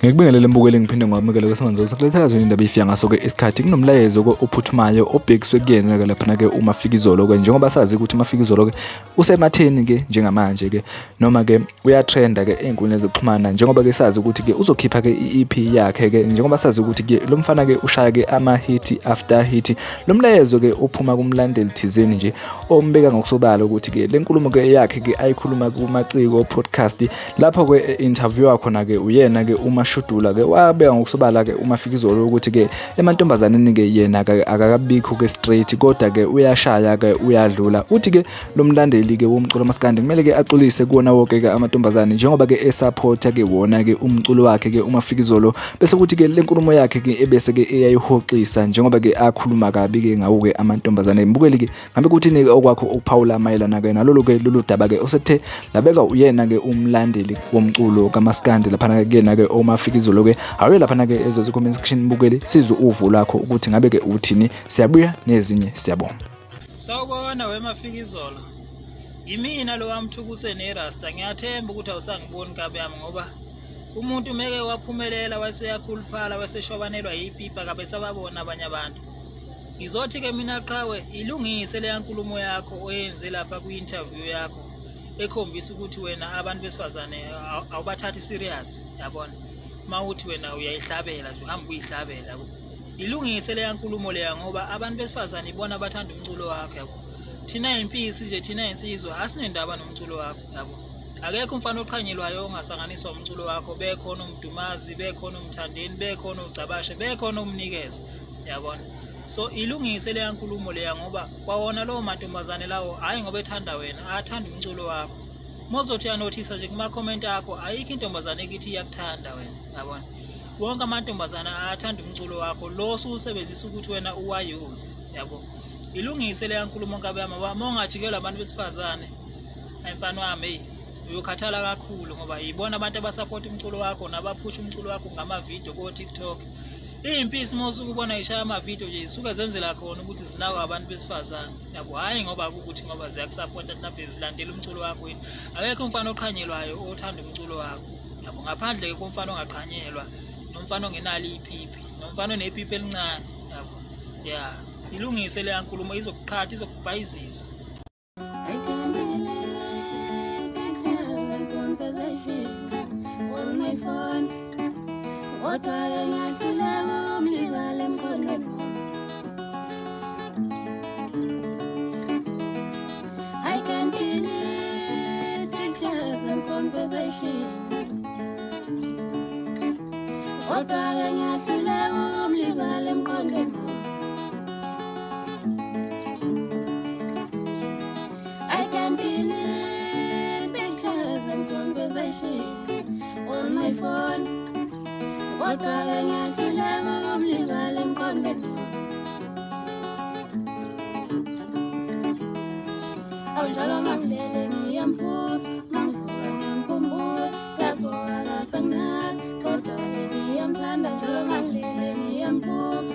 Ngikubingelele mbukeli, ngiphinde ngikwamukele kwesinkonzo sokuletha nje indaba ifika ngaso ke isikhathi. Kunomlayezo ke ophuthumayo obhekiswe kuyena ke laphana ke uMafikizolo ke, njengoba sazi ukuthi uMafikizolo ke usematheni ke njengamanje ke, noma ke uyatrenda ke ey'nkundleni zokuxhumana, njengoba ke sazi ukuthi ke uzokhipha ke i-EP yakhe ke, njengoba sazi ukuthi ke lo mfana ke ushaya ke ama-hit after hit. Lo mlayezo ke uphuma kumlandeli thizeni nje ombeka ngokusobala ukuthi ke le nkulumo ke yakhe ke ayikhuluma kuMaciko podcast, lapho ke interviewer khona ke uyena ke uMashudula ke, wabeka ngokusobala ke uMafikizolo ukuthi ke emantombazaneni ke yena akakabikho ke straight, kodwa ke uyashaya ke uyadlula. Uthi ke lo mlandeli ke womculo maskandi kumele ke axolise kuwona wonke ke amantombazane, njengoba ke esupporta ke wona ke umculo wakhe ke uMafikizolo, bese kuthi ke le nkulumo yakhe ke ebese ke eyayihoxisa njengoba ke akhuluma kabi ke ngawo ke amantombazane. Mbukeli ke, ngabe kuthini okwakho ukuphawula mayelana ke nalolu ke lolu daba ke osekuthe labeka uyena ke umlandeli womculo kaMaskandi laphana ke kuyena ke oMafikizolo ke? Awuye laphana ke ezozi comment section mbukeli, sizwe uvo lwakho ukuthi ngabe ke uthini. Siyabuya nezinye, siyabonga. Sawubona weMafikizolo. Yimina lo wamthukuse nerasta. Ngiyathemba ukuthi awusangiboni kabi yami, ngoba umuntu meke waphumelela waseyakhuluphala waseshwabanelwa yipipa kabe sababona abanye abantu. Ngizothi-ke mina qhawe, ilungise leya nkulumo yakho oyenze lapha kwi-interview yakho ekhombisa ukuthi wena abantu besifazane awubathathi serious, yabona. Uma uthi wena uyayihlabela nje, uhamba uyihlabela, yabo. Ilungise leya nkulumo leya, ngoba abantu besifazane ibona abathanda umculo wakho, yabo. Thina yimpisi nje, thina yinsizwa, asinendaba nomculo wakho, yabo. Akekho umfana oqhanyelwayo ongasanganiswa umculo wakho, bekhona uMdumazi, bekhona uMthandeni, bekhona uGcabashe, bekhona uMnikezo, yabona. So ilungise leya nkulumo leya, ngoba kwawona lowo mantombazane lawo, hhayi ngoba ethanda wena, athanda umculo wakho. Uma uzothi uyanothisa nje kuma-comment akho, ayikho intombazane ekithi iyakuthanda wena, yabona. Wonke amantombazane athanda umculo wakho lo osuwusebenzisa ukuthi wena uwayuze, yabo. Ilungise leya nkulumo nkabi yami, ngoba uma ungajikelwa abantu besifazane, ayi mfana wami, eyi uyokhathala kakhulu, ngoba yibona abantu abasapota umculo wakho nabaphusha umculo wakho ngamavidiyo ko-TikTok. Iy'mpisi uma usuke ubona ishaya amavidiyo nje, zisuke zenzela khona ukuthi zinakwe abantu besifazane, yabo. Hhayi ngoba kukuthi ngoba ziyakusapota mhlawumbe zilandela umculo wakho yini. Akekho umfana oqhanyelwayo othanda umculo wakho, yabo, ngaphandle-ke komfana ongaqhanyelwa nomfana ongenalo ipipi nomfana onepipi elincane, yabo. Ya, ilungise leya nkulumo, izokuqhatha, izokubhayizisa. I can delete pictures and conversation on my phone. Kodwa-ke ngiyahluleka ukumlibala emqondweni wami. I can delete pictures and conversations. Kodwa-ke ngiyahluleka ukumlibala emqondweni wami. I can delete pictures and conversations on my phone. Kodwa-ke ngiyahluleka ukumlibala emqondweni wami. Awunjalo mangilele ngiyamphupha, mangivuka ngiyamkhumbula, lapho akasanginaki. Kodwa-ke ngiyamthanda, njalo mangilele ngiyamphupha,